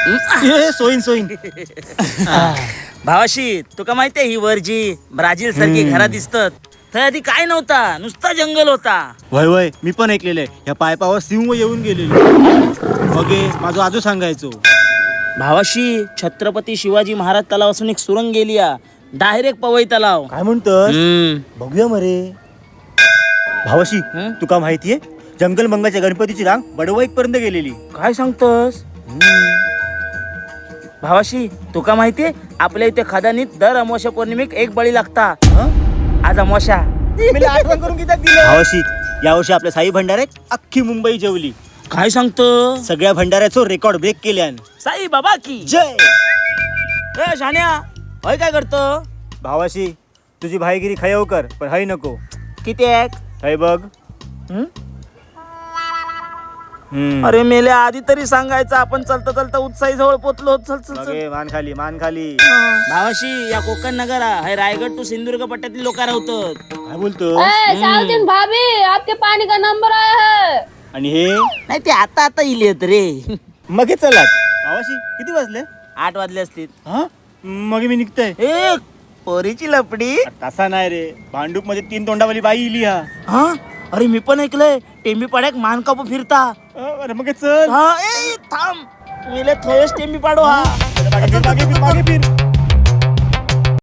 ए, sowing sowing. भावाशी, तुका माहितीये ही वरजी ब्राझील सारखी घरा दिसतात, थंय आधी काय नव्हता, नुसता जंगल होता. वय वय, मी पण ऐकलेलं आहे, ह्या पायपावर सिंह येऊन गेलेले. मगे माझो आजो सांगायचो. भावाशी, छत्रपती शिवाजी महाराज तलावासून एक सुरंग गेली, डायरेक्ट पवई तलाव. काय म्हणतोस? हम्म. बघूया मरे. भावाशी, हं? तुका माहितीये जंगल मंगाच्या गणपतीची रांग बडवाईक पर्यंत गेलेली? काय सांगतोस? भावाशी, तुका माहितीये आपल्या इथे खदानीत दर अमावस्या पौर्णिमेक एक बळी लागता? हं? आज अमावस्या. मला आठवण करून किती दिलं. भावाशी, यावर्षी आपल्या साई भंडाऱ्यात अख्खी मुंबई जेवली. काय सांगतो? सगळ्या भंडाऱ्याचो रेकॉर्ड ब्रेक केल्यान. साई बाबा की जय. ए शान्या, होय काय करतो? भावाशी, तुझी भाईगिरी खयव कर, पण हय नको. किती एक? हय बघ. हं? हम्म. अरे मेले, आधी तरी सांगायचं. आपण चलता चलता उत्साही जवळ पोचलो. चल चल चल. मगे मान खाली, मान खाली. भावाशी, या कोकण नगर हे रायगड टू सिंधुदुर्ग पट्ट्यातली लोक राहतात. काय बोलतो? ए सावतीन भाभी, आपके पानी का नंबर आया है. आणि हे? नाही, ते आता आता इली रे. मगे चलात. भावाशी, किती वाजले? 8 वाजले असतील. हा, मग मी निघतोय. ए, पोरीची लपडी. तसा नाही रे, भांडूप मध्ये तीन तोंडावाली बाई इली हा. हा, अरे मी पण ऐकलंय, टेंबी पाड्याक मान कापू फिरता. अरे मग चल. हा, ए थांब, मेले थोयच टेंबी पाडो हा. मागे फिर, मागे फिर, मागे फिर.